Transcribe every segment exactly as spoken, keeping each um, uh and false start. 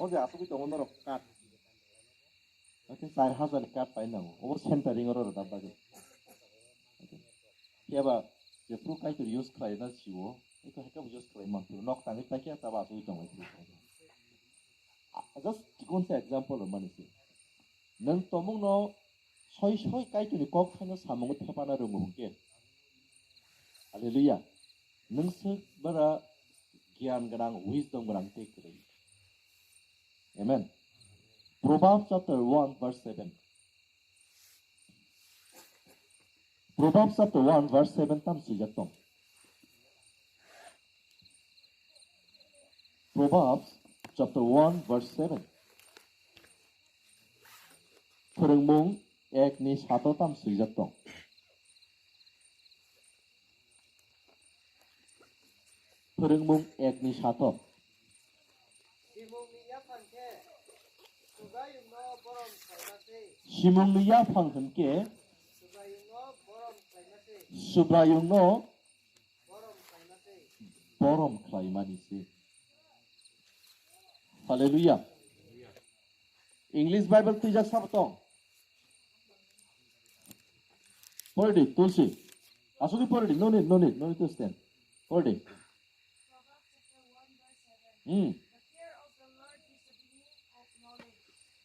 O je asugwi tongo norok card. Hwnkhe char hajar ni card pai nango. Obo centering oro rwna bagwi. Phiya ba jephru Kaitor use khlaina sio, eko haikhe bo use khlai man phuru. Nok tangwi paikhe tabo asugwi tongwi phuru. Ah, just chikon se example rwmani se. Nwng tomungno soi soi Kaitorni kok thaino samungwi thepana rwngo hwnkhe. Hallelujah. Nwng swk bara giyan gwnang, wisdom gwnang tei kwrwi. Amen. Proverbs chapter one verse seven. Proverbs chapter one verse seven tam swijak tong. Proverbs chapter one verse seven. Phwrwngmung ek ni sato tam swijak tong. Phwrwngmung ek ni sato. Simungni yaphang khe Subraiyungno borom khlaima se. Simungni yaphang hwnkhe Subraiyungno borom khlaima se. Subraiyungno borom khlaima se. Borom khlaimani se. Hallelujah. English Bible twijak sabo tong. Pori di, Tulsi. Asugwi pori di, no need, no need, no need to stand. Pori di. Hmm.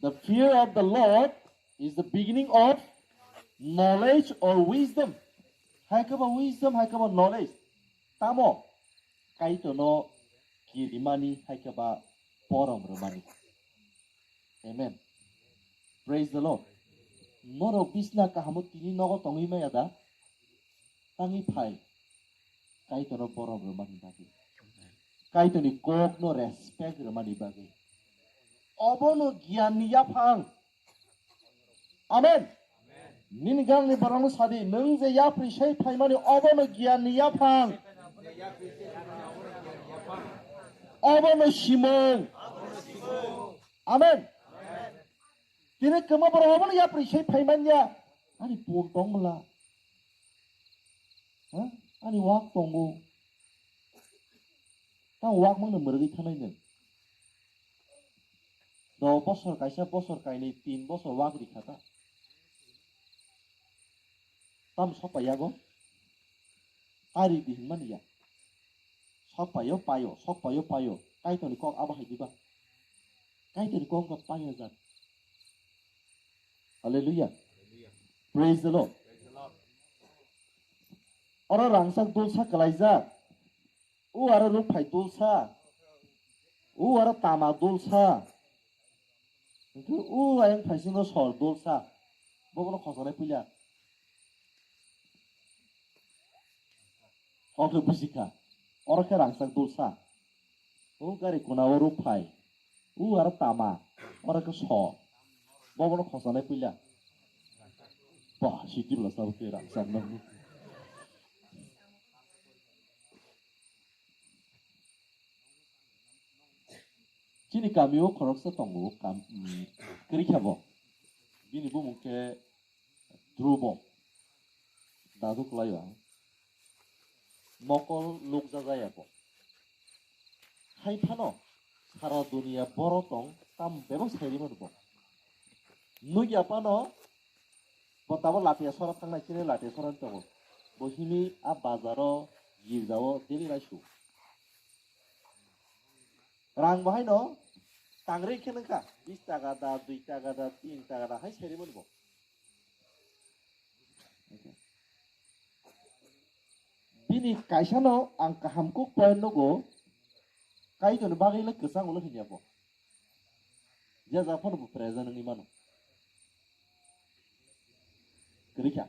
The fear of the Lord is the beginning of knowledge or wisdom. Hai khe ba wisdom, hai khe ba knowledge. Tamo? Kaitorno kirimani hai khe ba borom rwmani. Amen. Praise the Lord. Norok bisna kahamo tini nogo tongwi maya da? Tangwi phai. Kaitorno borom rwmani bagwi. Kaitorni kokno respect rwmani bagwi. Obono giyanni yaphang. Amen. Nini gangni borokno sadi, nwng je yapri sai phaimani obono giyanni yaphang. Obono simung. Amen. Tini kwma borok obono yapri sai phaimanya. Ani pun tong mla. Ha? Ani wak tongo. Ta wak mangno mwrwgwi thanai nwng. Do bosor kaisa, bosor kainwi, tin bosor wak rikha ta. Tam sokpai yago? Ari di hinmani ya. Sokpaio paio, sokpaio paio. Kaitorni kok abo hai diba? Kaitorni kok no paiya jak. Hallelujah. Praise the Lord. Oro rangchak dulsa kwlaijak. U aro rukphai dulsa. U aro tama dulsa. Hwnkhe u ayang phaisingo sor dulsa. Bobono khosonai puila. Kok khe busikha. Oro khe rangchak dulsa. U gari kuna o rukphai. U aro tama. Oro khe sor. Bobono khosonai puila. Ba, siti bwla sabo khe rangchak no. Chini kamio khoroksa tongo, kam, mm, kwrwi kha bo. Bini bumung khe Dhrubo. Dadu kwlaio ang. Mokol nukjajaya bo. Hai phano sara duniya boro tong tam bebak sai rima bo. Nukya phano bo tabo latia sora thangnai chini latia sora tongo. Bo himi a bazaro girjao daily raisu. Rang bo haino tangri khe nangkha, bis taka da, dui taka da, tin taka da, hai serimo bo. Bini kaisano ang kaham kuk point nugo, Kaitorni bagwi le kwchang ulo hinya bo. Je ja phano bo present wngwi mano. Kwrwi kha.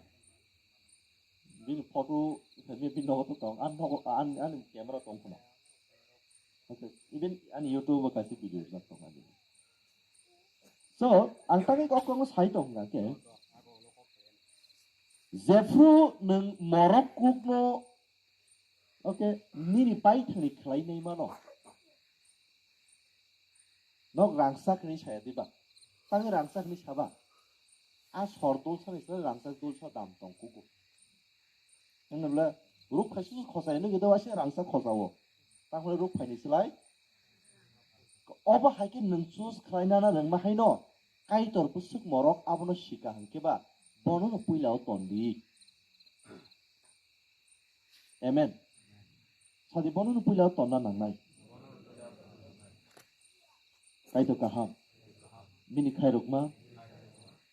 Bini photo, bini nogo to tong, ani nogo, ani, ani camera tong khna. Okay, even ani YouTube o kaisa video rijak tong ani. So, ang tangwi kok kok sai tong hwnga khe, jephru nwng morok kukno, okay, nini paithani khlai nai mano. Nok rangchak hinwi saya diba? Tangwi rangchak hinwi saba? A sor dulsa ni slai rangchak dulsa dam tong kugo. Hwnwi bwle ruk phai susu khosai hinwi gede waisa rangchak khosao. Tangwi ruk phaini slai ko-, Obo hai khe nwng choose khlainana nangma haino Kaitor bwswk morok abono sika hwn khe ba bono no puila o ton di. Amen. Sadi bono no puila o tonna nangnai. Kaitor kaham. Bini khairokma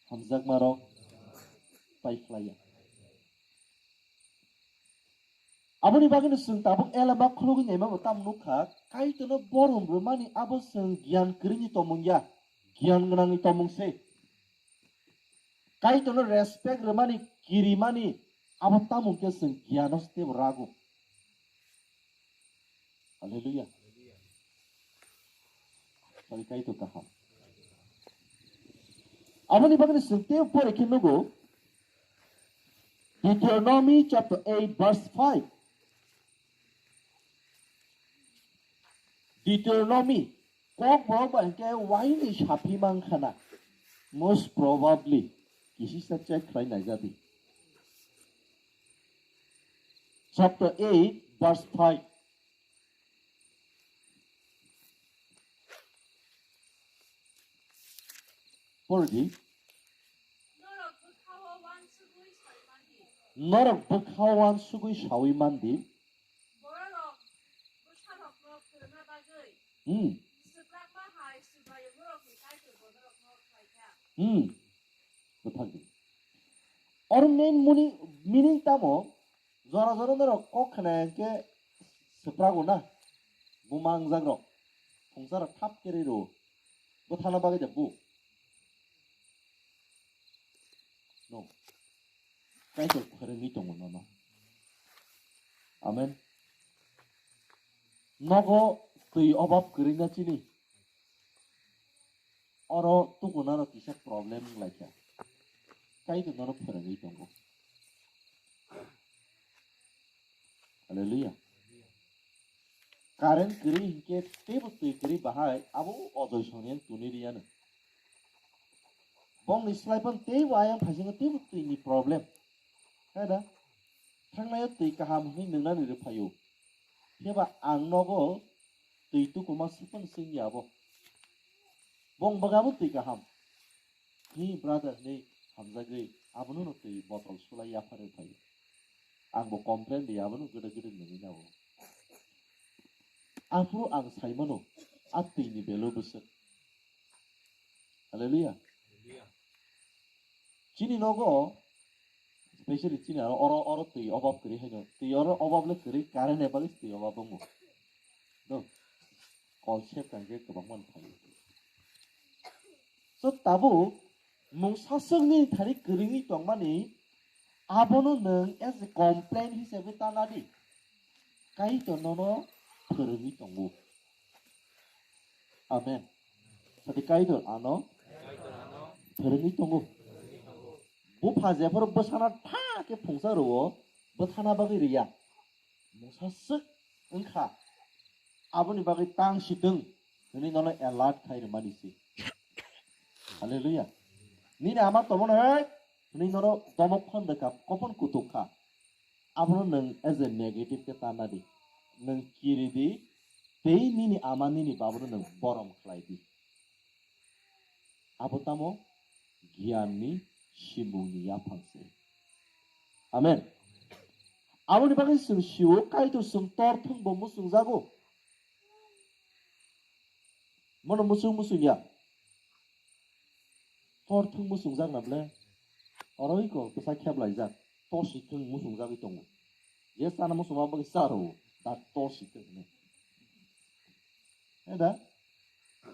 hamjakma rok pai khlaiya. Aboni bagwino chwng tabuk elama khulugwi naima bo tamo nukha, Kaitorno borom rwmani abo chwng giyan kwrwini tongmung ya, giyan gwnangni tongmung se. Kaitorno respect rwmani, kirimani abo tamo khe chwng giyano se teibo rago. Hallelujah. Sadi Kaitor kaham. Aboni bagwino chwng teibo pore khe nugo, Deuteronomy chapter eight verse five. Deuteronomy, kok borok ba hwnkhe waini saphi mankha na, most probably kisisa check khlai naijadi. Chapter eight verse five. Pordi. Norok bwkha-o uansugwi saui mandi. Norok bwkha-o uansugwi saui mandi. Bororok bwsarokno phwrwngna bagwi. Hmm. Swprakma hai Subraiyung norokni Kaitor bo norokno khlaikha. Hmm. Bwthakdi. Oro main muni-, meaning tamo? Jora jora norok kok khna hwnkhe swprago na, buma wngjakrok, phungsa rok thap kerwi rwo, bwthana bagwi da bu? No. Kaitor phwrwngwi tongo nono. Amen. Nogo twi obab kwrwi na chini? Oro tukunano kisa problem wnglaikha. Kaitor nono phwrwngwi tongo. Hallelujah. Current kwrwi hinkhe teibo twi kwrwi bahai abo ojoi songni ang tuni riyano. Bongni slai phano teibo ayang phaisingno teibo twini problem. Hai da? Thangnaio twi kaham hwnwi nwngnani rw phaio. Phiya ba ang nogo twi tukurma swpang swngdi abo. Bong bagabo twi kaham. Hi brother hwnwi hamjagwi abono no twi botol sulai yapharwi phaio. Ang bo complain di abono gwdwk gwdwk nungwi nao. Aphuru ang saimano a twini belo bwswk. Hallelujah. Chini nogo, specially chini aro oro, oro twi obab kwrwi haino. Twi oro obab le kwrwi, current ni bagwi twi obab wngo. Do. Kol sep kang khe kwbangma no phaio. So tabuk mungsa swkni thani kwrwngwi tongmani abono nwng as a complaint hisabe ta nadi. Kaitor nono phwrwngwi tongo. Amen. Sadi Kaitor ano phwrwngwi tongo. Bupha jephuru bwsana tha khe phungsa rwo, bwthana bagwi rwya. Mungsa swk wngkha. Aboni bagwi tang si twng hwnwi nono alert khai rwmani se. Hallelujah. Nini ama tongmano hai hwnwi nono domok khon rwkha, kophon kutuk kha. Abono nwng as a negative khe ta nadi. Nwng kiri di, tei nini ama nini babono nwng borom khlai di. Abo tamo giyanni simungni yaphang se. Amen. Aboni bagwi chwng sio Kaitor chwng tor thwng bo muchungjago. Mono muchung muchung ya. Tor thwng muchungjak na ble. Oro iko bwsa kheplaijak. Tor si thwng muchungjagwi tongo. Je chana muchungma bagwi cha rwo. Da tor si thwng hwnwi. Eda?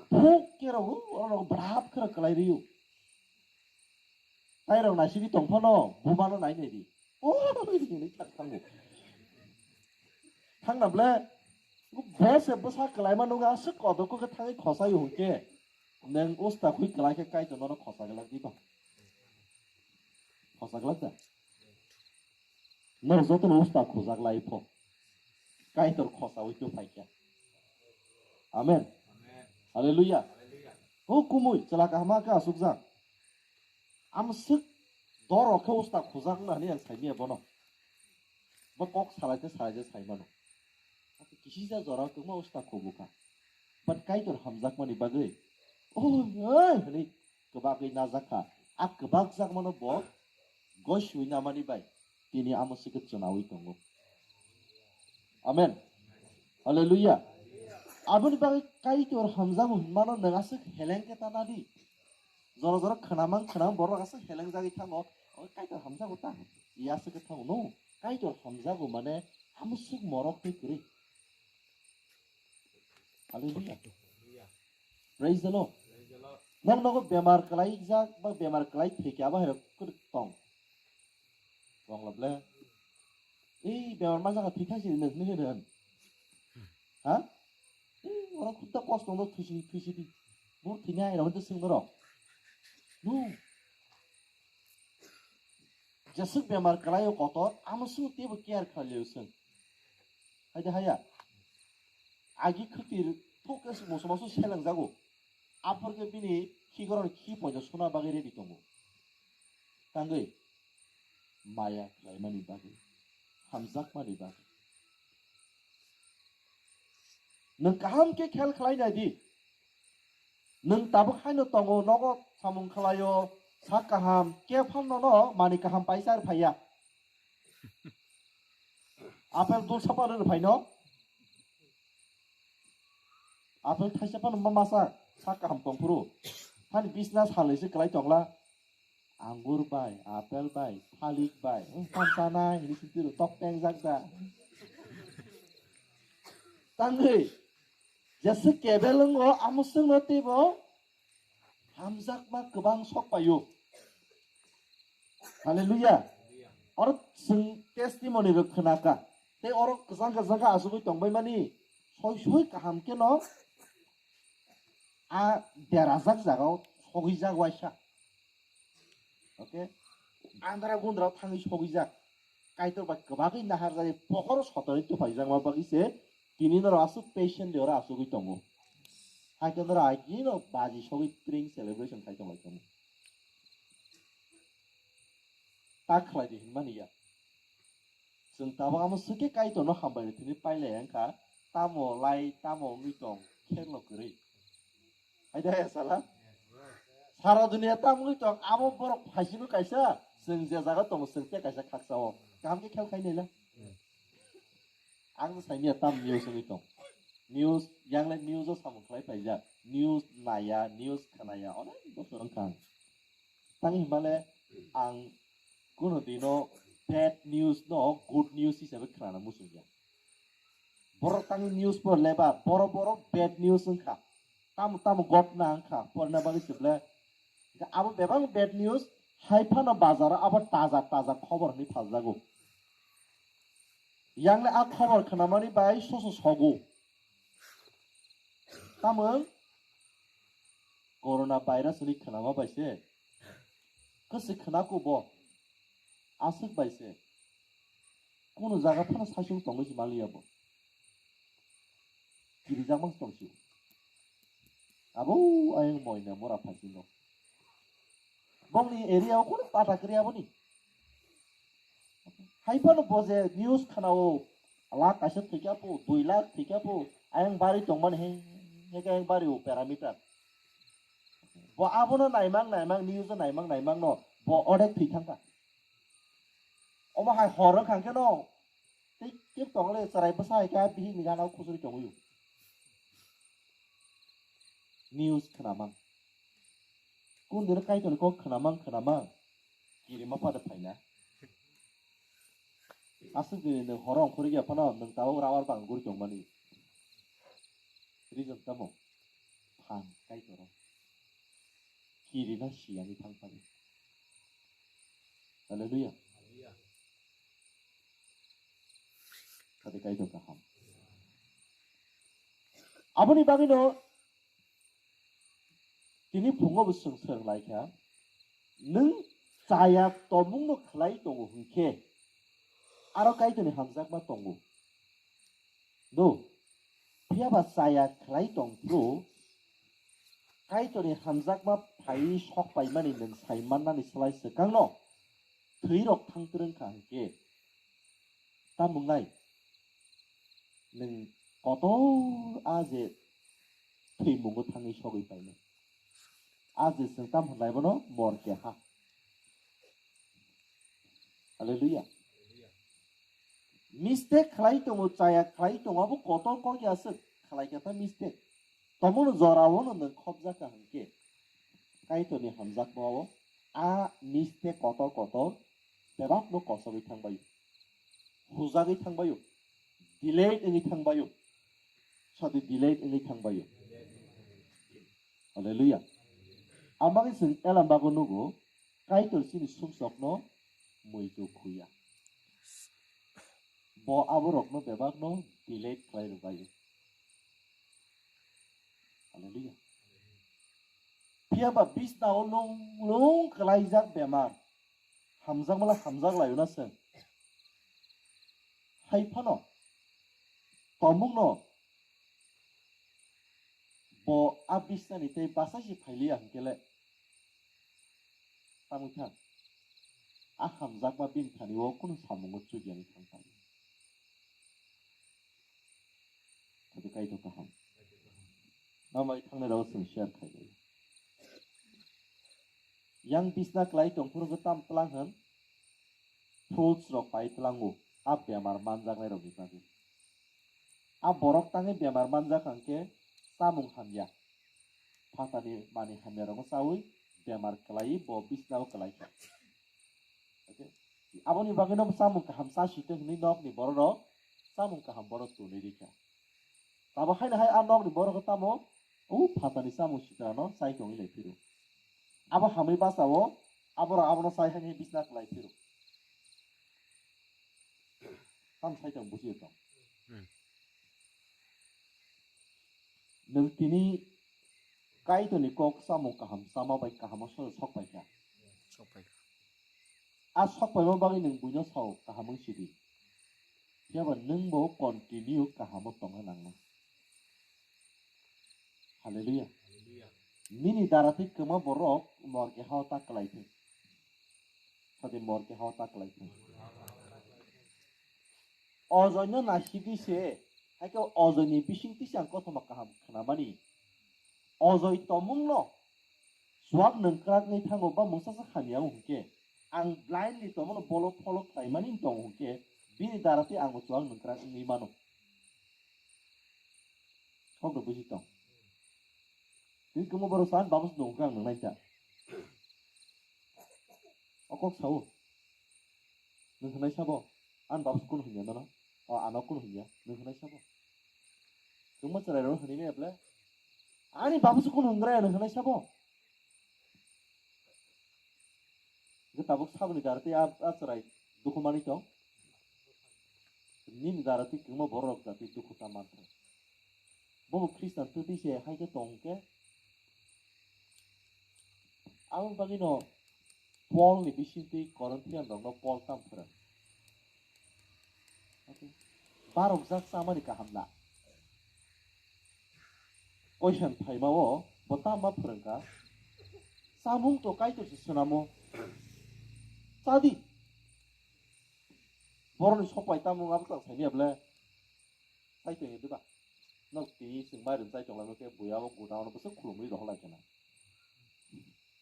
Phuk khe rw, oro bwrap khe rw kwlai rw. Tai rok naisingwi tong phano, buma no nai nai di. O, hinwi thang thango. Thang na ble, bo se bwsa kwlaima nungwi aswk kotor khe thangwi khosaio hwnkhe, nwng usta khui kwlai khe Kaitor nono khosa glak di ba? Khosa glak da? Norok jotono usta khujak lai pho. Kaitor khosaui tong phai kha. Amen. Hallelujah. O kumui chwla kaham khe asukjak. Amswk dorok khe usta khujak wngna hwnwi ang saimanya bono. Bo kok salai khe salai khe saimano. Kisisa jora kwbangma usta khubukha. But Kaitor hamjakmani bagwi, "Oi, oi," hwnwi kwbagwi najak kha. A kwbakjakmano bo gosiwi namani bai tini amo swkhe chwnawi tongo. Amen. Hallelujah. Aboni bagwi Kaitor hamjago hwnmano nwng aswk heleng khe ta nadi. Jora jora khwnamang khwnamang borok aswk heleng jagwi thango. O Kaitor hamjago ta. Ya aswk khe thango no. Kaitor hamjago mane amo swk morok tei kwrwi. Hallelujah. Praise the Lord. Nang nogo bemar kwlaijak ba bemar kwlai thwikya ba hai rok kwrwi tong. Tong la ble. Ei bemar ma jaga thwi thai si nang ni hwn. Ha? Ei oro khutta kosto no thwi si thwi si di. Bur thwi nai rok swng rok. No. Jeswk bemar kwlaio kotor, amo swk teibo care khlaio swng. Haide haya. Agi khwtir thuk khe musu musu selengjago. Aphor khe bini khikoroni khi poito suna bagwi ready tongo. Tangwi maya khlaimani bagwi, hamjakmani bagwi. Nwng kaham khe khel khlai nai di. Nwng tabuk haino tongo, nogo samung khlaio, sak kaham, khe phano no mani kaham paisa rw phaiya. Apel dul sapa rw phaino. Apel thaisa phano ma masa sak kaham tongphuru. Hani bisna salai se kwlai tongla. Angur bai, apel bai, thalik bai, wng tang chanai hinwi sintiro tok tengjak da. Tangwi, jeswk kebel wngo, amo swngno teibo hamjakma kwbang sok paio. Hallelujah. Oro chwng testimony rok khwnaka. Tei oro kwchang kwchang khe achugwi tongbai mani soi soi kaham kheno a derajak jagao sogwijak waisa. Okay? Andra gundra thangwi sogwijak. Kaitor bai kwbagwi naharjagwi pohoro sotorwi tuphaijakma bagwi se tini norok aswk patient de oro achugwi tongo. Hakhe norok agino baji sogwi pring celebration khai tonglai tongo. Ta khlai di hinmani ya. Chwng tabuk amo swkhe Kaitorno hambai rwthwini pailai wngkha, tamo lai, tamo wngwi tong, kheno kwrwi. Hai de, sala? Sara duniya tamo wngwi tong, abo borok phaisino kaisa, chwng je jaga tongo, chwng tei kaisa khaksa-o. Kaham khe khel khai naila? Ang saimya tam news wngwi tong. News, yangle news-o samung khlai paijak. News naya, news khnaya, onek bosor wngkha ang. Tang hinmale ang kuno dino bad news no good news hisabe khnana muchungya. Borok tangwi news por leba, boro boro bad news wngkha. Tamo tamo gotna wngkha, porna bagwi se ble. Abo bebak bad news, hai phano bazaro abo taja taja khobor hinwi phaljago. Yangle a khobor khnamani bai soso sogo. Tamung corona virus ni khnama bai se. Kwswi khnaku bo. Aswk bai se. Kunu jaga phano saichung tongwi se maliya bo. Kirijak mang tongsi. Abo ayang moina mora phasingo. Bongni area o kunu pata kri aboni. Hai phano bo je news khanao, lakh kaisa thwikya po, dui lakh thwikya po, ayang bari tongmani he, he khe ayang bari o parameter. Bo abono naimang naimang, news o naimang naimang no, bo odek thwi thangkha. Omo hai hor wngkha khe no, tei khe tongle chwrai bwsa hai khe bihik ni gana o khusuri tongwi o. News khnamang. Kun dino Kaitorni kok khnamang khnamang. Kirima pada phaina. Aswk dini nwng horo ongkhorwi ya phano nwng tabuk rawar bang guri tongmani. Reason tamo? Phan Kaitoro. Kirina siyani thang phani. Hallelujah. Kade Kaitor kaham. Aboni bagwino tini phungo bo chwng swrwng lai kha, nwng chaya tongmungno khlai tongo hwnkhe, aro Kaitorni hamjakma tongo. Do, phiya ba chaya khlai tong phuru, Kaitorni hamjakma phaiwi sok paimani nwng sai mannani slai swkangno thwi rok thang twrwng kha hwnkhe, tamo wngnai? Nwng kotor a je thwimungo thangwi sogwi painai. A je chwng tamo hwnlai bono mor keha. Hallelujah. Mistake khlai tongo, chaya khlai tongo, abo kotor kok ya aswk khlai kha ta mistake. Tomono jorao no nwng khopjak kha hwnkhe, Kaitorni hamjakmao a mistake kotor kotor bebakno kosogwi thangbaio, hujagwi thangbaio, delayed wngwi thangbaio, sadi delayed wngwi thangbaio. Hallelujah. Amagwi chwng Elambago nugo, Kaitor chini sumsokno muitu khuya. Bo aborokno bebakno delete khlai rwbaio. Hallelujah. Phiya ba bisnao lung lung khlaijak bemar. Hamjakmala hamjak laio na chwng. Hai phano tomungno bo a bisnani tei bachai se phailiya hwnkhe le, tamwi thang. A hamjakma bini thani o kunu samungo chujagwi thang thang. Hadi Kaitor kaham. Namai thangnai rok chwng share khailai. Yang bisna klai tongphuru khe tam tlang hwn. Fruits rok pai tlango. A bemar manjaknai rokni bagwi. A borok tangwi bemar manjak hwnkhe chamung hamya. Phatani mani hamya rokno chawi bemar kwlaiwi bo bisnao kwlai kha. Okay? Aboni bagwino chamung kaham cha sitwng hwnwi nokni bororok chamung kaham borok tonwi rikha. Abo haino hai a nokni borok tamo o phatani chamung sitwrano chai tongwi lai phiro. Abo hamwi bachao aborok abono chai haini bisna kwlai phiro. Tam sai tong bujiyo tong. Hmm. Nwng tini Kaitorni kok samung kaham sama bai kaham sok pai kha. Sok pai kha. A sok paima bagwi nwng buino sao kaham wng sidi. Phiya ba nwng bo continue kahamo tongna nangnai. Hallelujah. Nini dara twi kwma borok morke hao ta kwlai thung. Sadi morke hao ta kwlai thung. Ojoino naisidi se, haikhe ojoini bisingtwi se ang kothoma kaham khnamani. Ojoi tomungno chuak nungkrakni thango ba mungsa sa hamya wng hwnkhe, ang blindly tomungno bolo follow khlaimani wng tongo hwnkhe, bini dara twi angbo chuak nungkrak wngwi mano. Kok rw buji tong. Tini kwma borok sa, "Ani baba se nung kha, ang nung nai ta." O kok sao. Nung hwnai sabo. Ani baba se kunu hwnya nono. O ano kunu hwnya. Nung hwnai sabo. Kwma chwrai rok hwnwi maya ble. Ani baba se kunu hwngra ya nung hwnai sabo. Hwnkhe tabuk saboni dara tei a, a chwrai dukhu manwi tong. Nini dara twi kwma borok jati dukhu ta manthai. Bobo Khristan twtwi se hai khe tong hwnkhe. Aboni bagwino Paul ni bisingtwi Corinthian rokno Paul tam phwrwng. Barokjak chamani kaham na. Koisan phaima o bo tamo ma phwrwngkha? Chamung to Kaitor se swnamo. Chadi. Boroni sopai tamung abo tang saimya ble. Sai tong diba. Nok tini chwng mairum chai tong lai khe buya o guda ono bwswk khulumwi rohor lai khena.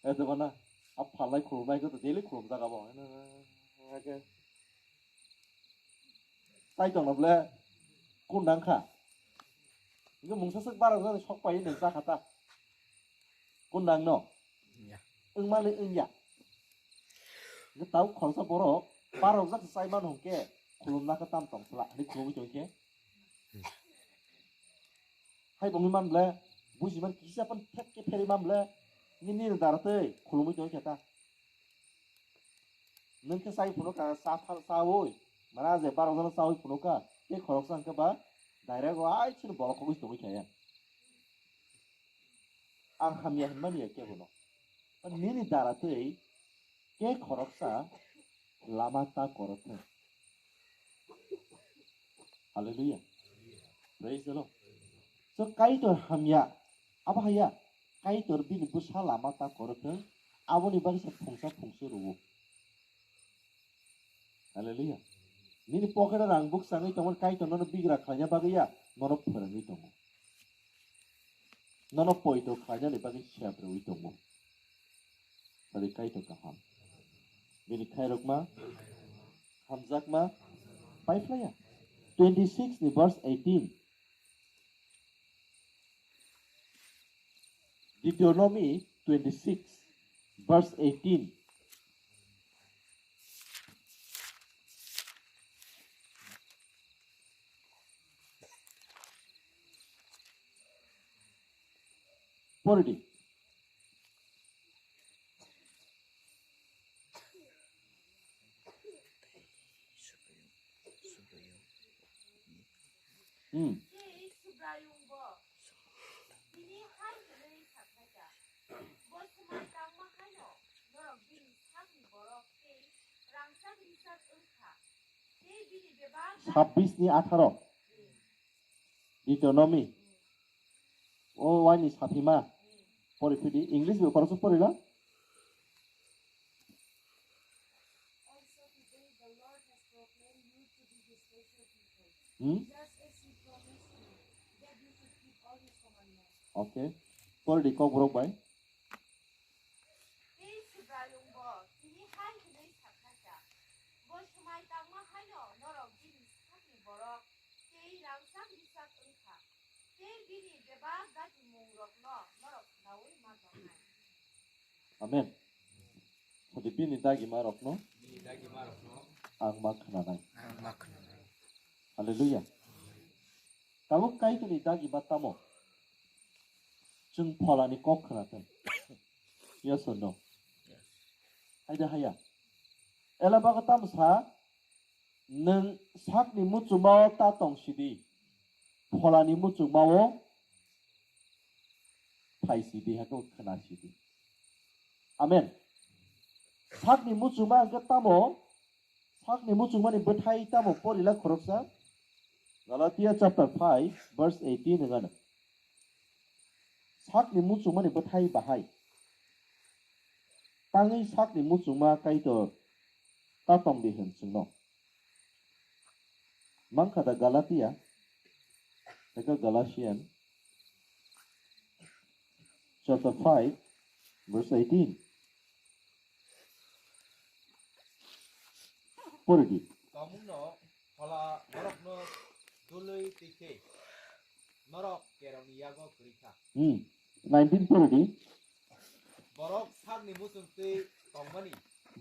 E diba na? A phalnai khulumnai khe to daily khulumjak abo. Chai tongno ble kun nang kha. Hingke mungsa swk barok jani sok pai nang cha kha ta. Kun nang no? Ya. Wng mani wng ya. Hingke tau khoroksa borok barok jak chai mano hingke khulum na khe tam tong sla. Hini khulumwi tong khe. Hai bongwi man ble buji man kisa pan thek khe pheri man ble. Nini dara tei khulumwi tong khe ta. Nwng khe sai phunukha, sa phal, sa oi. Mana je barok jano sa oi phunukha, tei khoroksa hwnkhe ba direct o ai chini bolok kogwi tongwi kha ya. Ang hamya hwnmani ya kebono. Nini dara tei ke khoroksa lama ta korothwng. Hallelujah. Praise the Lord. So Kaitor hamya, abo haya, Kaitor bini bwsa lama ta korothwng, aboni bagwi se phungsa phungsa rwo. Hallelujah. Nini pocket o rang bwk changwi tongmani Kaitor nono bigra khlaina bagwi ya, nono phwrwngwi tongo. Nono poito khlainani bagwi sep rwui tongo. Tari Kaitor kaham. Bini khairokma, hamjakma, paiphlaiya. Twenty-six ni verse eighteen. Deuteronomy twenty-six, verse eighteen. Pori di. Hmm. Sabbish ni atharo. Deuteronomy. O waini saphima. Pori phidi. English bo khoroksa pori la. Hmm? Okay. Pori di Kokborok bai. Tei Subraiyung bo tini hai hwnwi sakha kha, bo swmai tangma haino norok bini sakni borok tei rangchak-richak wng kha, tei bini bebak dagimungrokno norok khnaui ma tongnai. Amen. Hadi bini dagimarokno ang ma khwnanai. Hallelujah. Tabuk Kaitorni dagima tamo? Chwng pholani kok khwnathai. Yes or no? Haida haya. Ela bago tamo sa, nwng sakni muchungmao ta tong sidi, pholani muchungmao phai sidi, hako khwna sidi. Amen. Sakni muchungma hwnkhe tamo? Sakni muchungmani bwthai tamo porila khoroksa? Galatia chapter five, verse eighteen hwnwi ano. Sakni muchungmani bwthai bahai. Tangwi sakni muchungma Kaitor ta tongdi hwn chwngno. Mankha da Galatia, eka Galatian, chapter five, verse eighteen. Pori di. Tongmungno phola norokno dului twi khe norok kerongni yago kwrwi kha. Hmm. Nineteen pori di. Borok sakni muchungtwi tongmani.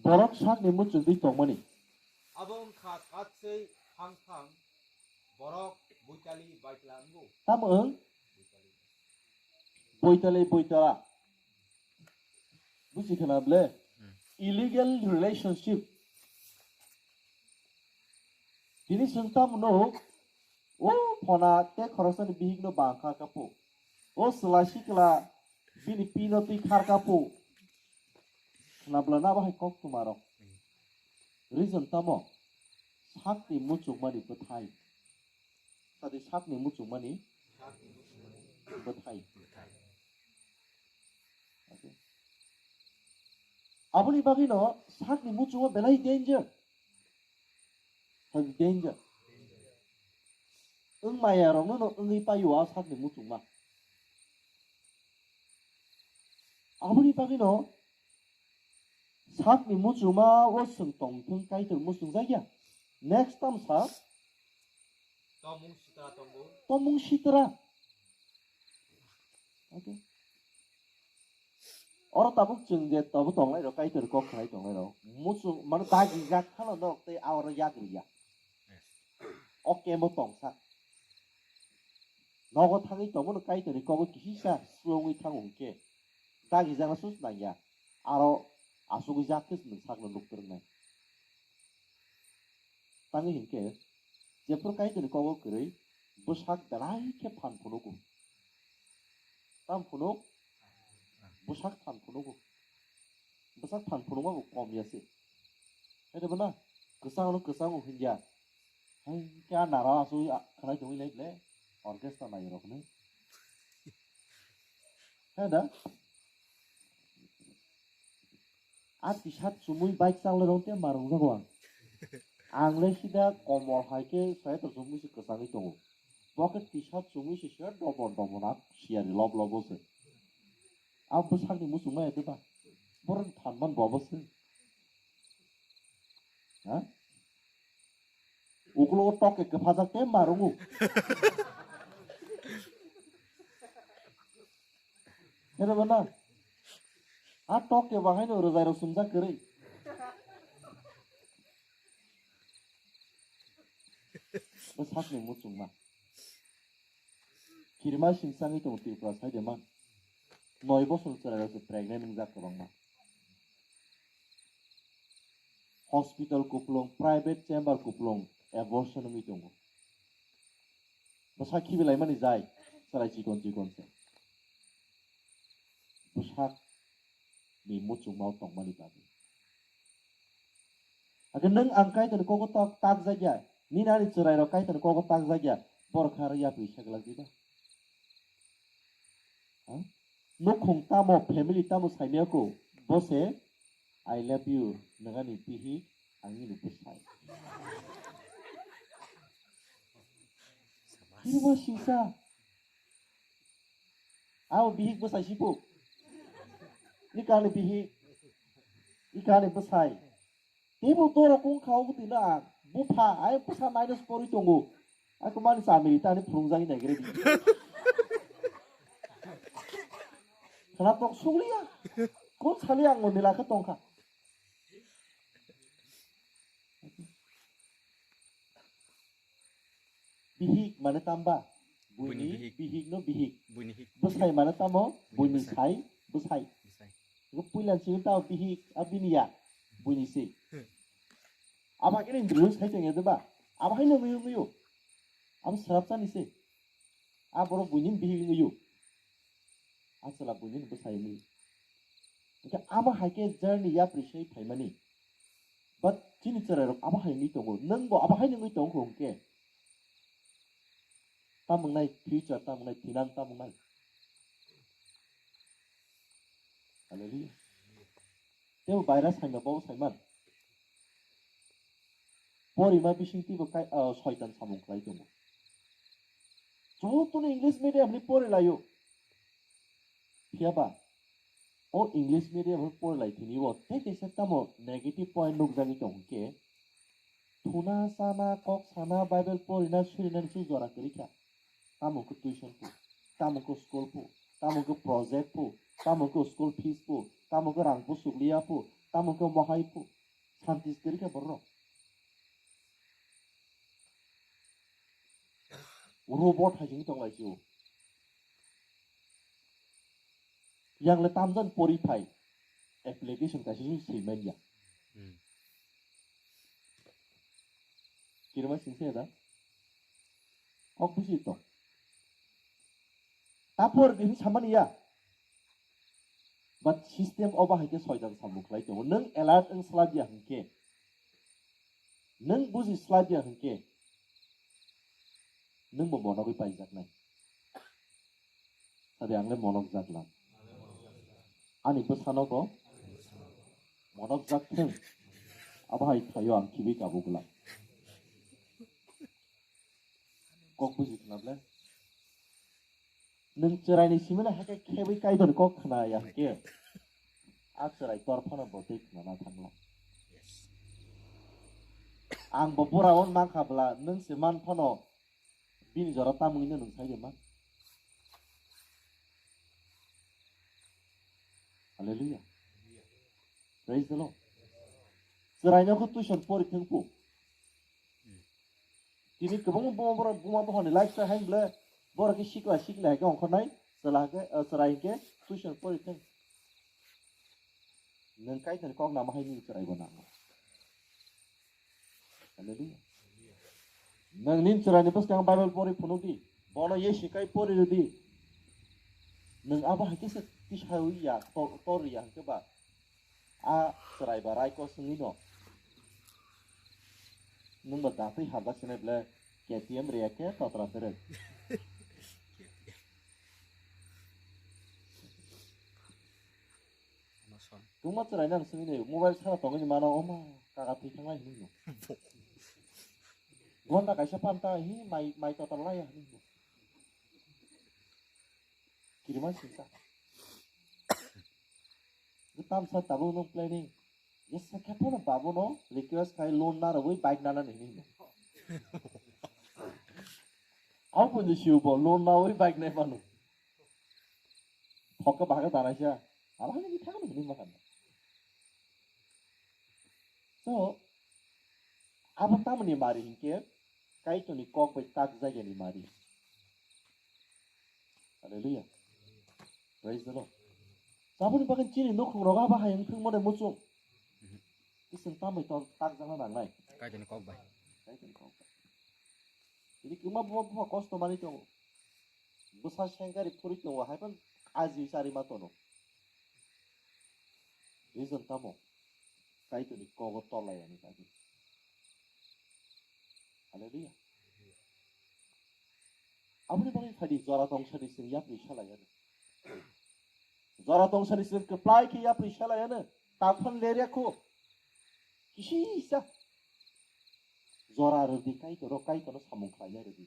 Borok sakni muchungtwi tongmani. Abo wngkha katswi phang phang borok buitali baitla wngo. Tamo wng? Buitali buitala. Busi khana ble? Hmm. Illegal relationship. Tini chwng tamo no, o phona te khoroksani bihikno bang kha kapu. O chwla sikla bini pino twi khar kapu. Khna bwla na bahai kok tumarok. Reason tamo? Sakni muchungmani bwthai. Sadi sakni muchungmani bwthai. Okay. Aboni bagwino sakni muchungo belai danger. Sadi danger. Wng maya rokno no wngwi paio a sakni muchungma. Aboni bagwino sakni muchungma o chwng tongthwng Kaitor muchungjakya. Next tamsa. Tomung sitra tongo. Tomung sitra. Okay. Oro tabuk chwng je tabuk tonglai rok, Kaitor kok khlai tonglai rok. Muchung, mane dagi jak khano norok tei a oro yak riya. O kemo tongsa. Nogo thangwi tongo no Kaitorni kogo kisisa swngwi thango hwnkhe. Dagi jana sus nangya. Aro asugwi jak khe nwng sakno nuk twrwngnai. Tangwi hinkhe, jephru Kaitorni kogo kwrwi, bwsak belai khe phan phunugo. Tam phunuk, bwsak phan phunugo. Bwsak phan phunukma bo kom ya se. Hai de bana, kwchang no kwchang o hinya. Hai khe a nara asugwi a khlai tongwi lai ble, orchestra nai rok hinwi. Hai da? A T-shirt chumui bike chang lai rong te ma rung jago ang. Ang le sida komol hai khe sweater chumui se kwchangwi tongo. Bo khe tisa chumui se se dobo dobo na siyari lob lobo se. A bwsakni muchungma ya diba? Borok thanman bo bo se. Ha? Ukulogo tok ke kwphajak tei marungo. Heno ba na? A tok ke bahaino rwjai rok sumjak kwrwi. Bwsakni muchungma. Kirima singsa wngwi tongo Tripura side man. Noi bosor chwrairok se pregnant wngjak kwbangma. Hospital kupulung, private chamber kupulung abortion wngwi tongo. Bwsa khibilaimani jai, chwrai chikon chikon se. Bwsakni muchungmao tongmani bagwi. Hakhe nwng ang Kaitorni kogo tak, takjakya, nini ani chwrairok Kaitorni kogo takjakya, borok kha aro yapri khe glak diba? Ha? Nukhung tamo, family tamo saimaya ko, bo se, "I love you," nangani pihi, ang nini bwsai. Kirima singsa. Abo bihik bwsai sipo. Ni kani bihik. Ni kani bwsai. Tebo doro kung khao bwtwi na ang. Bupha, ai bwsa minus porwi tongo. Ai ko mani chamiri tani phurungjagwi naigre di. Khna tok sugliya. Kon sali ang moni lakha tongkha. Bihik mane tamba? Buini Buini bihik. Bihik no bihik. Buini hik. Bwsai mane tamo? Buini Buini bwsai. Sai bwsai. Bwsai. Ego puilan sini tamo bihik, a bini ya. Buini se. Hmm. Abo khe ni dulu sai tong ya de ba? Abo hai no muyo muyo. Abo sarap sani se. A borok buini bihik muyo. A chwla buini bwsai muyo. Hingke abo hai khe journey yapri sai phaimani. But chini chwrairok abo hai wngwi tongo, nwngbo abo hai wngwi tongkho hwnkhe. Tamo wngnai future, tamo wngnai thinang, tamo wngnai. Hallelujah. Tebo baira saima bo saiman. Porima bising twibo kai, ah, soitan samung khlai tongo. Jotono English medium ni pori laio. Phiya ba, o English medium ni pori lai thini o tei kaisa tamo negative point nukjagwi tong hwnkhe, thuna sana, kok sana, Bible porina, surina ni se jora kwrwi kha. Tamo khe tuition po, tamo khe school po, tamo khe project po, tamo khe school fees po, tamo khe rang po sukliya po, tamo khe mohai po. Santis kwrwi kha borok. Robot hai se wng tong lai sio. Yang le tamjani pori phai. Application kaisa se swi manya. Hmm. Kirima singse da? Kok busi to. Tapor gini samani ya. But system obo hai khe soitan samung khlai tongo. Nwng alert wng slabya hwnkhe, nwng buji slabya hwnkhe, nwngbo monogwi paijaknai. Sabi ang le monokjak lang. Ani bwsano bo monokjak thwng. Abo hai thaio ang khibwi kabuk lang. Kok buji khna ble? Nwng chwraini simino hai khe khebwi Kaitorni kok khna ya hwnkhe, a chwrai tor phano bo tei khna na thangla. Ang bo bura on mankha bwla, nwng se man phano bini jora tamungno nwng sai de man. Hallelujah. Praise the Lord. Chwraino khe tuition pori thwng pu. Tini kwbangma buma borok, buma bohorni lifestyle hai bwle, borok khe sikla sikla hai khe ongkhornai, chwla hai khe, eh, chwrai hinkhe tuition pori thwng. Nwng Kaitorni kok nama hai nini chwrai bo nango. Hallelujah. Nwng nini chwraini bwskang Bible pori phunuk di, bono ye sikai pori rw di. Nwng abo hai khe se tisawi ya, to-, tor ya hwnkhe ba. A chwrai ba raikos wngwi no. Nwng ba datwi hapjak sinai ble K T M riya khe totra terek. Tungma chwrai nang swngwi nai mobile sara tongwi mano oma kaka thwi thanglai hinwi no. Gonta kaisa panta hi mai, mai total laya hini. Kirima sinta. Tam sa tabuk no planning. Yes, sa khe phone babu no request khai loan na rogwi bike nana ni hini. Au pun si bo loan na wi bike nai manu. Thokka bahaga danaisa. Ala hini thang ni hini makan. So, abo tamni mari hinkhe Kaitorni kok bai tak jaigani mari. Hallelujah. Praise the Lord. Saboni bagwi chini nukhung rogo abo hai wngthang mone muchung. Ising tambai tor tak jana nangnai. Kaitorni kok bai. Kaitorni kok bai. Ini kima bo bo kosto mani tongo. Bwsa sengkari phuri tongo, hai phano aji sari ma tono. Reason tamo? Kaitorni kogo tolai ani bagwi. Hallelujah. Aboni bagwi phadi jora tongsani seng yapri salai ano. Jora tongsani seng keplai khe yapri salai ano. Taphon lerya kho. Kisi isa. Jora rwdi Kaitor, o Kaitorno samung khlaina rwdi.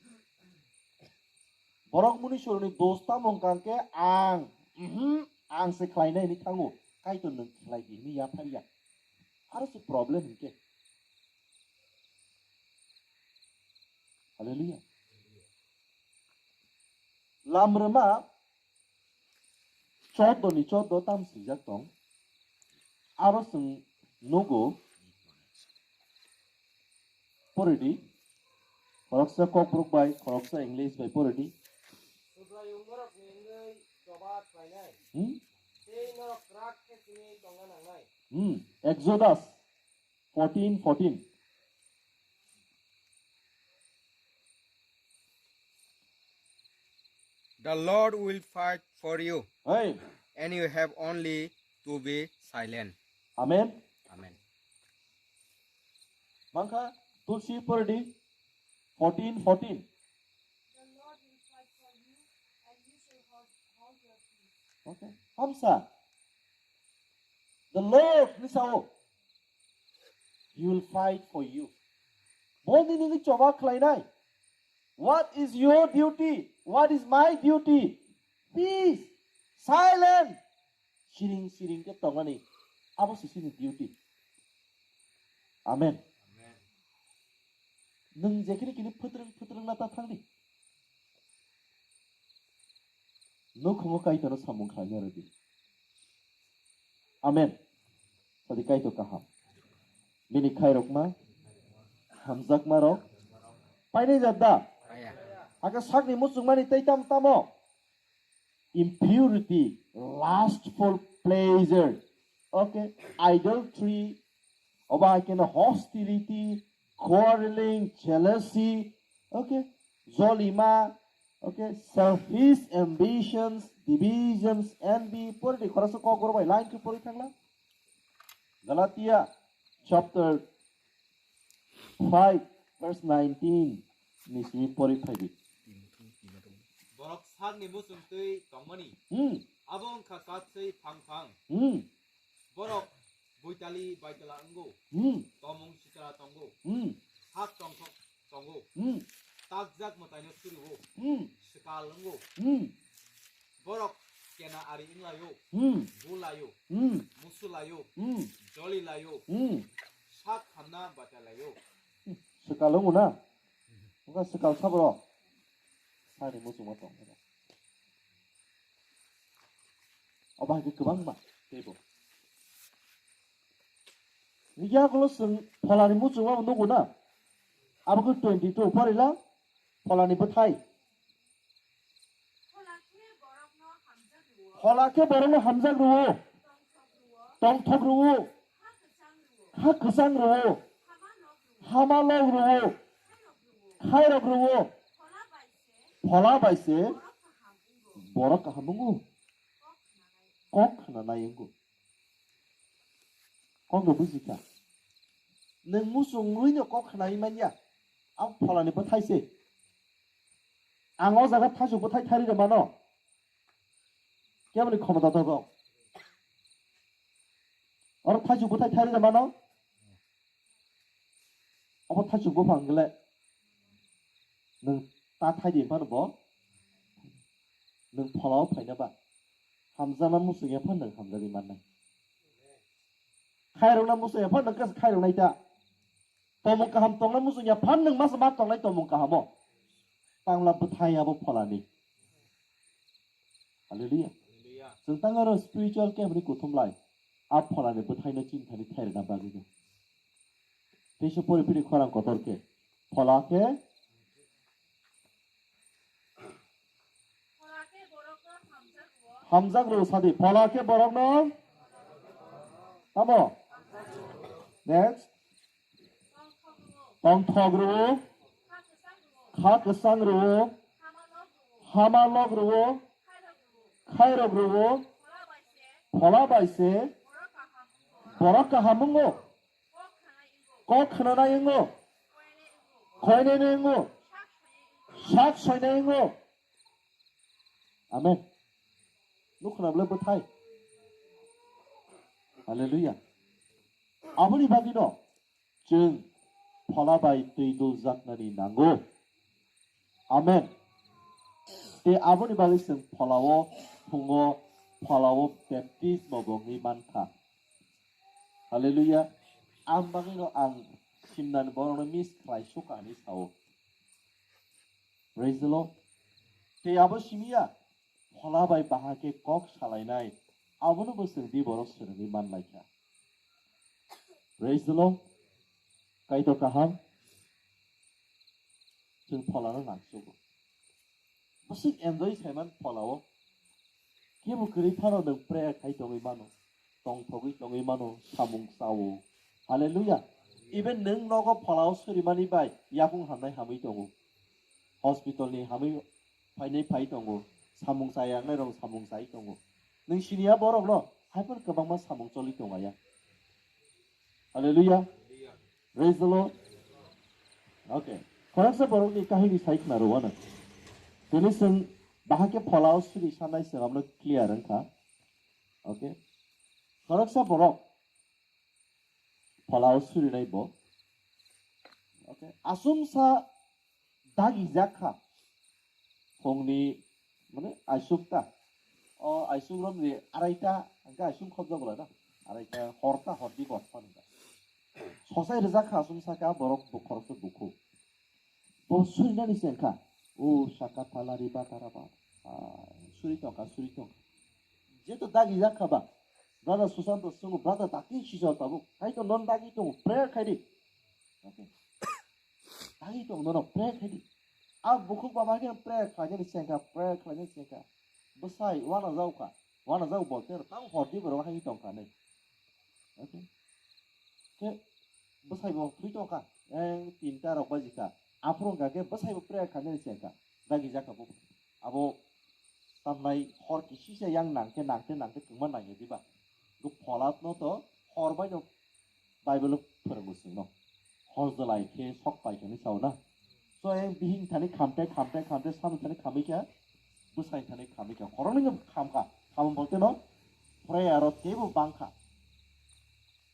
Borok muni soroni dos tamo wngkha khe ang, mhm, ang se khlainai hinwi thango. Kaitor nwng khlai di hinwi yapharya. Aro se problem hinkhe. Hallelujah. Lamrwma choddo ni choddo tam swijak tong. Aro chwng nugo, poridi, khoroksa Kokborok bai, khoroksa English bai poridi. Subraiyung norokni wngwi choba khlainai. Hmm? Tei norok kwrak khe simi tongna nangnai. Hmm. Exodus fourteen fourteen. The Lord will fight for you, Hey. and you have only to be silent. Amen. Amen. Mangkha Tulsi poridi fourteen fourteen. The Lord will fight for you, and you shall hold, hold your peace. Okay. Hamsa. The Lord ni sao. He will fight for you. Bo nini ni choba khlainai. What is your duty? What is my duty? Peace. Silent. Siring siring khe tongani. Abo se chini duty. Amen. Nwng jekhini kini phutrwng phutrwng na ta thangdi. Nukhungo Kaitorno samung khlaina rwdi. Amen. Sadi Kaitor kaham. Bini khairokma, hamjakmarok, painai jat da? Paya. Hakhe sakni muchungmani tei tam tamo? Impurity, lustful pleasure, okay, idolatry, oba keno hostility, quarreling, jealousy, okay, jolima, okay, selfish ambitions, divisions, envy, poridi khoroksa kokborok bai line khe porwi thangla. Galatia chapter five verse nineteen ni simi porwi phaidi. Borok sakni muchung twi tongmani. Hmm. Abo wngkha katswi phang phang. Hmm. Borok buitali baitala wngo. Hmm. Tomung sitra tongo. Hmm. Sak tongthok tongo. Hmm. Takjak mwtaino suriwo. Hmm. Swkal wngo. Hmm. Borok kena ari wnglaio. Hmm. Bulaio. Hmm. Musulaio. Hmm. Jolilaio. Hmm. Sak hamna baitalaio. Swkal wngo na? Wngkha swkal sabro. Sani muchungma tong. Obo hai khe kwbangma teibo. Yagulo chwng pholani muchungma bo nugo na? Abo khe twenty two, porila pholani bwthai. Phola khe borokno hamjak rwo, tongthok rwo, ha kwchang rwo, hama lok rwo, khairok rwo. Phola bai se borok kaham wngo. Kok khna nai wngo. Kok no buji kha. Nwng muchungwi no kok khnai manya. Ang pholani bwthai se. Ang o jaga thaichuk bwthai thari rw mano. Keboni khomota tongo? Oro thaichuk bwthai thari rw mano. Obo thaichuk buphang le. Nwng ta thai di phano bo nwng pholao phaina ba. Hamjakna muchung ya phano nwng hamjagwi mannai. Khairokna muchung ya phano nwng khe khairoknai ta. Tomung kaham tongna muchung ya phano nwng masa ma tongnai tomung kahamo. Tangla bwthai abo pholani. Hallelujah. Chwng tang oro spiritual camp ni kuthum lai. A pholani bwthaino chini thani thairwna bagwino. Teisa pori pini khorang kotor khe. Phola khe hamjak rw sadi. Phola khe borokno tamo? Next. Tongthok rw. Kha kwchang rw. Hama lok rw. Khairok rw. Phola bai se. Borok kaham wngo. Kok khwnanai wngo. Koinene wngo. Sak soinai wngo. Amen. Nuk khna bwle bwthai. Hallelujah. Aboni bagwino chwng phola bai twi duljaknani nango. Amen. Tei aboni bagwi chwng pholao thungo, pholao baptismo bo wngwi mankha. Hallelujah. Ang bagwino ang simnani borokno miss khlai sukha hinwi sao. Praise the Lord. Tei abo simiya phola bai baha khe kok salainai, abono bo chwng di borok swrwngwi manlaikha. Praise the Lord. Kaitor kaham. Chwng pholano nangsugo. Bwswk enjoy saiman pholao. Kebo kwrwi phano nwng prayer khai tongwi mano. Tongthogwi tongwi mano, samung sao. Hallelujah. Even nwng nogo pholao surimani bai yakung hamnai hamwi tongo. Hospital ni hamwi phainai phai tongo. Samung chaya wngnai rok samung chai tongo. Nwng siniya borok no, hai phano kwbangma samung choli tongaya. Hallelujah. Praise the Lord. Okay. Khoroksa borokni kahini sai khna rwano. Tini chwng bahai khe pholao suri sanai chwng abono clear wngkha. Okay. Khoroksa borok pholao surinai bo. Okay. Asumsa dagi jak kha. Phungni, mane, aisuk ta. O aisuk romni araita, hingke aisuk khobjak bwla na. Araita, horta, hordi, bostan hingka. Sosai rijak kha, asum saka borok bo khoroksa bukhuk. Bo surinani se wngkha. O saka thalari batara ba. Ah, suri tongkha, suri tongkha. Jeto dagi jak kha ba. Brother Susanto sungo, brother dagi sijak tabuk. Hai to non dagi tongo, prayer khai di. Okay. Dagi tong nono prayer khai di. A bukhuk baba khe prayer khlainani chengkha, prayer khlainani chengkha. Bwsai wana jaukha, wana jau bolte tang hordi borok hai tongkha nai. Okay. Khe bwsai bo thwi tongkha, eng tinta rok bajikha. Aphuru wngkha khe bwsai bo prayer khlainani chengkha. Dagi jakha bo. Abo tamnai hor kisisa yang nangkhe nangkhe nangkhe kwma nangya diba. Bo phola no to hor bai no Bible o phwrwngo chwngno. Hor jwlai khe sok pai khe hinwi sao na. So, e bihing thani khamte, khamte, khamte, samung thani khamwi khe, bwsai thani khamwi khe. Khoroknwi no khamkha. Khamung bolte no, prayer o teibo bangkha.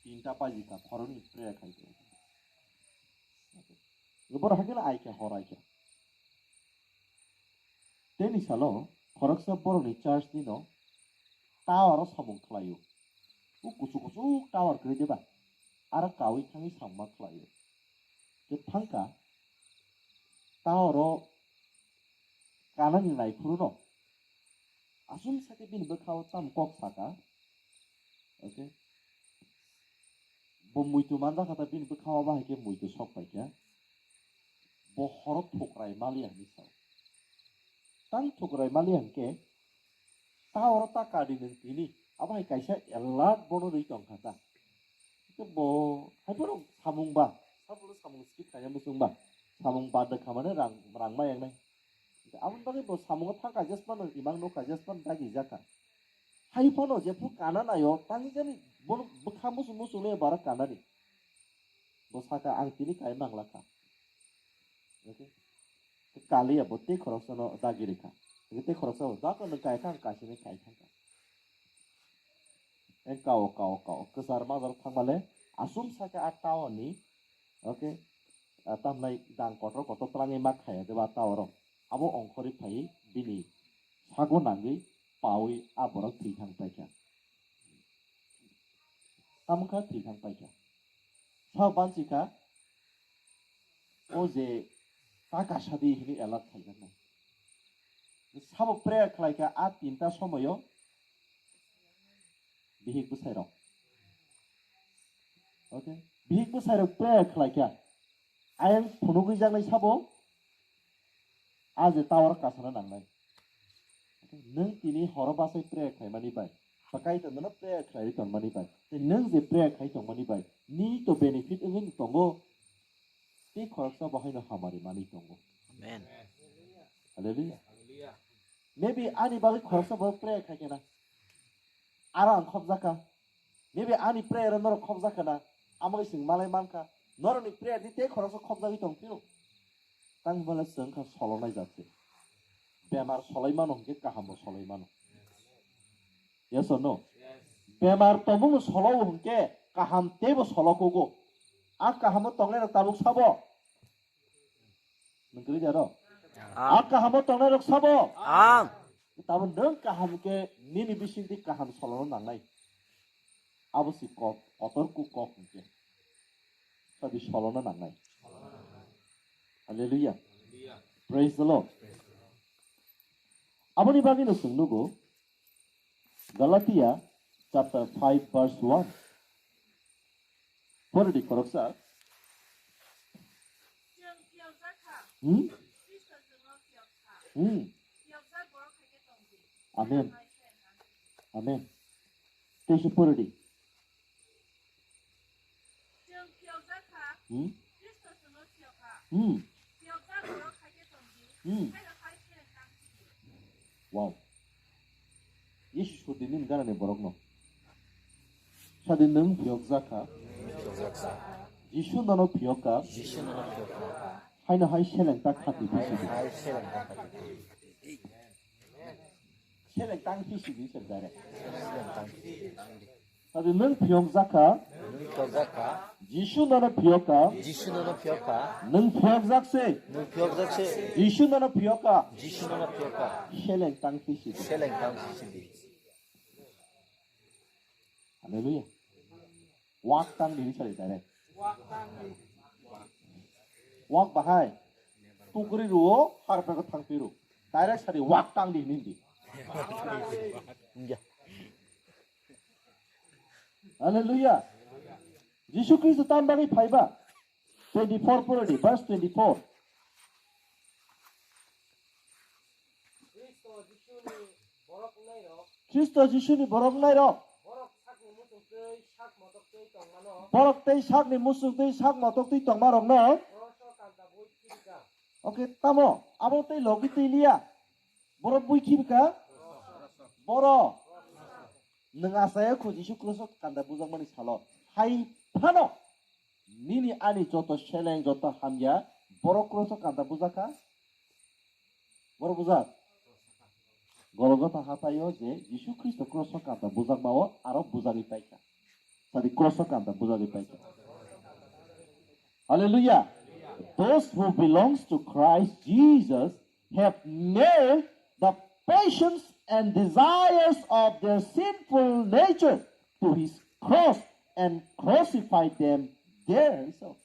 Tinta paji kha, khoroknwi prayer khai khe. Borok hakhe no ai khe, hor ai khe. Tei ni salo khoroksa borokni church ni no tower o samung khlaio. O kuchuk kuchuk tower kwrwi diba? Aro kaui thangwi samung ma khlaio. Tei thangkha tower o kanani naiphuru no aswk sakhe bini bwkha o tamo kok saka. Okay. Bo muitu manjakha ta bini bwkha o bahai khe muitu sok paikha. Bo horo thukrai maliya hinwi sao. Tang thukrai maliya hinkhe ta oro ta kadi nwng tini. Abo hai kaisa alert bono rwi tongkha ta. Hinkhe bo hai phano samung ba, sabono samung skip khaina muchung ba. Samung bad khamani rang, rang ma yangnai. Aboni bagwi bo samungo thang kaijak phano, imang no kaijak phano dagi jakha. Hai phano jephru kana naio, tangwi jani bono bwkha muchung muchung le bara kanani. Bo saka ang tini kai mangla kha. Okay. Kaliya bo tei khoroksa no dagi rikha. Tei khoroksa bo dako no kai kha, ang kaisini kai thangkha. Eng kao, kao, kao. Kwchar majaro thangmale, asum saka a tower ni, okay, ah, tamnai dang kotor kotor twlangwi ma khaya de ba ta oro. Abo ongkhorwi phaiwi bini sago nangwi pawi a borok thwi thang paikha. Tamo kha thwi thang paikha. Sa bansi kha o je ta kasa di hini alert khaijaknai. Sabo prayer khlaikha a tinta somoyo bihik bwsairok. Okay? Bihik bwsairok prayer khlaikha. Ayang phunugwi jaknai sabo a je tower kasana nangnai. Okay? Nwng tini horo bachai prayer khlaimani bai. Pakai to nono prayer khlaiwi tongmani bai. Tei nwng je prayer khlai tongmani bai. Ni to benefit wngwi tongo. Tei khoroksa bo haino hamari manwi tongo. Amen. Hallelujah. Maybe ani bagwi khoroksa borok prayer khai khe na. Aro ang khobjak kha. Maybe ani prayer o norok khobjak kha na. Amo chwng malai man kha. Norokni prayer di tei khoroksa khobjagwi tong phiro. Tang bale chwng kha solonai jat se. Bemar solai mano hwnkhe kaham bo solai mano. Yes or no? Bemar tongmung solo hwnkhe kaham teibo solo kugo. A kahamo tongnai rok tabuk sabo. Nung kwrwi jaro? A kahamo tongnai rok sabo. Ang. Tabuk nung kaham khe nini bisingtwi kaham solono nangnai. Abo si kok, kotor ku kok hwnkhe. Sadi solono nangnai. Hallelujah. Praise the Lord. Aboni bagwi no chwng nugo. Galatia chapter five verse one. Pori di khoroksa. Hmm? Hmm. Amen. Amen. Tei se pori di. Hmm? Hmm. Hmm. Wow. Jisu sudi nini ganani borokno. Sadi nwng phiyokjak kha. Jisu nono phiyok kha. Haino hai seleng ta khati bisi di. Seleng tang bisi di se direct. Sadi nwng phiyokjak kha. Nwng phiyokjak kha. Jisu nono phiyok kha. Jisu nono phiyok kha. Nwng phiyokjak se. Nwng phiyokjak se. Jisu nono phiyok kha. Jisu nono phiyok kha. Seleng tang bisi di. Seleng tang bisi di. Hallelujah. Wak tang di sari direct. Wak bahai. Tukri ruo harpeko thangpi ru. Direct sari wak tang di nindi. Hallelujah. Jisu Kristo tam bagwi phaiba. Twenty-four pore di, verse twenty-four. Kristo Jisuni borok nairok. Kristo Jisuni borok nairok. Borok sakni muchung tei sak motok tei tongmano. Borok tei sakni muchung tei sak motok tei tongmarokno. Kroso kanta bui khibika. Okay, tamo abo tei logi tei liya. Borok bui khibika. Boro. Nwng asaya kho Jisu Kristo kanta bujakmani salo. Hai phano. Nini ani joto seleng, joto hamya, borok kroso kanta bujak kha? Borok bujak? Golgotha hathaio je Jisu Khristo kroso kanta bujakmao aro bujagwi paikha. Sadi kroso kanta bujagwi paikha. Hallelujah. Those who belongs to Christ Jesus have nailed the passions and desires of their sinful nature to his cross and crucified them there. So,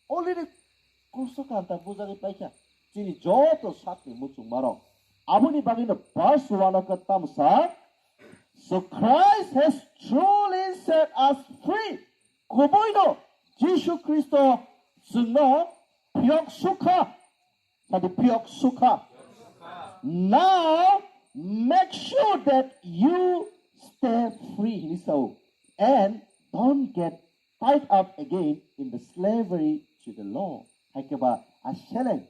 already kruso kanta bujagwi paikha chini joto sakni muchungmarok. Aboni bagwino verse one o kwtham sa, "So Christ has truly set us free." Kubuino Jisu Khristo chwngno phiyok sukha. Sadi phiyok sukha. Now make sure that you stay free, hini sao, and don't get tied up again in the slavery to the law. Hai khe ba a seleng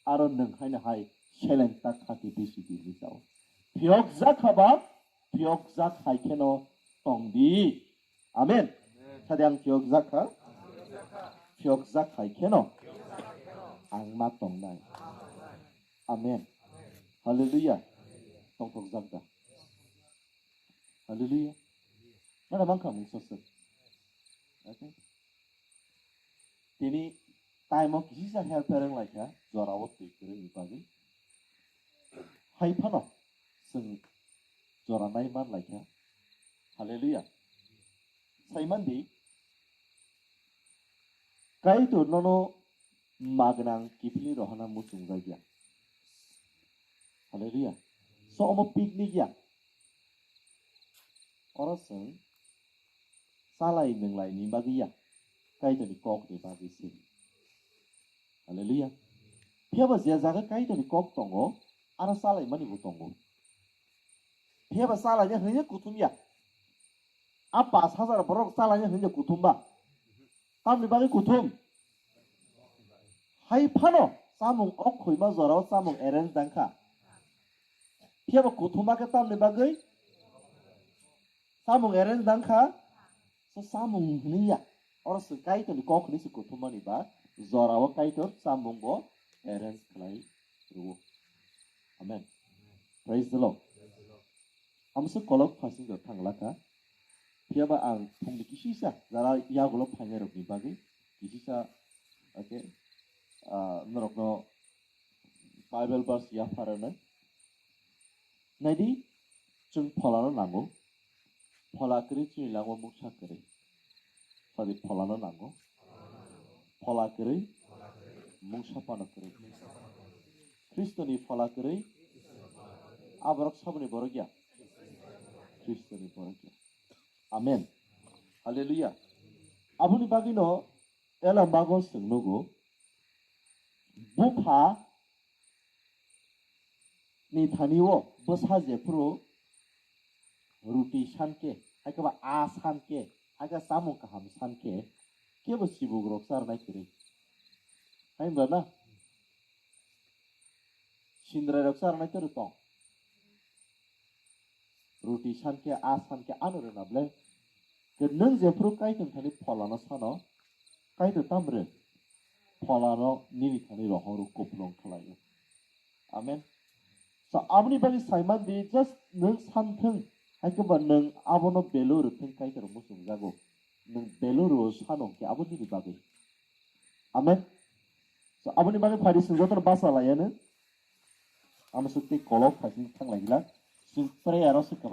aro nwng haino hai seleng ta khati bisi di, hini sao. Phiyok jak kha ba, phiyok jak hai kheno tong di. Amen. Sadi ang phiyok jak kha. Phiyok jak hai kheno ang ma tongnai. Amen. Hallelujah. Tongthok jak da. Hallelujah. Mana mang kha mung sosok. Okay. Tini time o kisisa helper wng lai kha, jora o twi kwrwngni bagwi. Hai phano chwng jora nai man lai kha. Hallelujah. Sai man di, Kaitor nono magwnang kiphilwi rohorna muchungjak ya. Hallelujah. So omo picnic ya. Oro chwng chalai nwnglai ni bagwi ya. Kaitorni kok ni bagwi se. Hallelujah. Phiya ba je jaga Kaitorni kok tongo, aro chalai mani bo tongo. Phiya ba chalai ya hwnwi kuthum ya. A pas hajar borok chalai ya hwnwi kuthum ba. Tamni bagwi kuthum. Hai phano chamung ok khoima jorao chamung arrange dang kha. Phiya ba kuthuma khe tamni bagwi chamung arrange dang kha. So chamung hwnwi ya. Oro se Kaitorni kok hwnwi se kuthumani ba jorao Kaitor chamung bo arrange khlai rwo. Amen. Praise the Lord. Amsa kolok phasing thang lakha. Phiya ba ang phungni kisisa jara yagulo phainai rokni bagwi kisisa, okay, ah, norokno Bible verse yapharana. Naidi, chwng pholano nango. Phola kwrwi chini langma mungsa kwrwi. Sadi pholano nango. Phola kwrwi, mungsa pano kwrwi. Khristoni phola kwrwi, aborok saboni borok ya. Khristoni borok ya. Amen. Hallelujah. Aboni bagwino Ela mago chwng nugo, bupha ni thani o bwsa jephuru ruti san khe, hai khe ba a san khe, hai khe chamung kaham san khe, kebo chibuk rok charnai kwrwi. Hai hwnba na? Sindrai rok charnai kwrwi tong. Ruti san khe, a san khe, ano rwna ble. Ke nwng jephuru Kaitor thani pholano sano, Kaitor tamre pholano nini thani rohoro kuplung khlaio. Amen. So, aboni bagwi saiman di, just nwng santhwng, hai khe ba nwng abono belu rwthwng Kaitor muchungjago. Nwng belu rwo sano khe abo nini bagwi. Amen. So, aboni bagwi phari chwng jotono basa laiya nwng. Amo swk tei kolok phai chwng thang lai glak. Chwng prayer o swk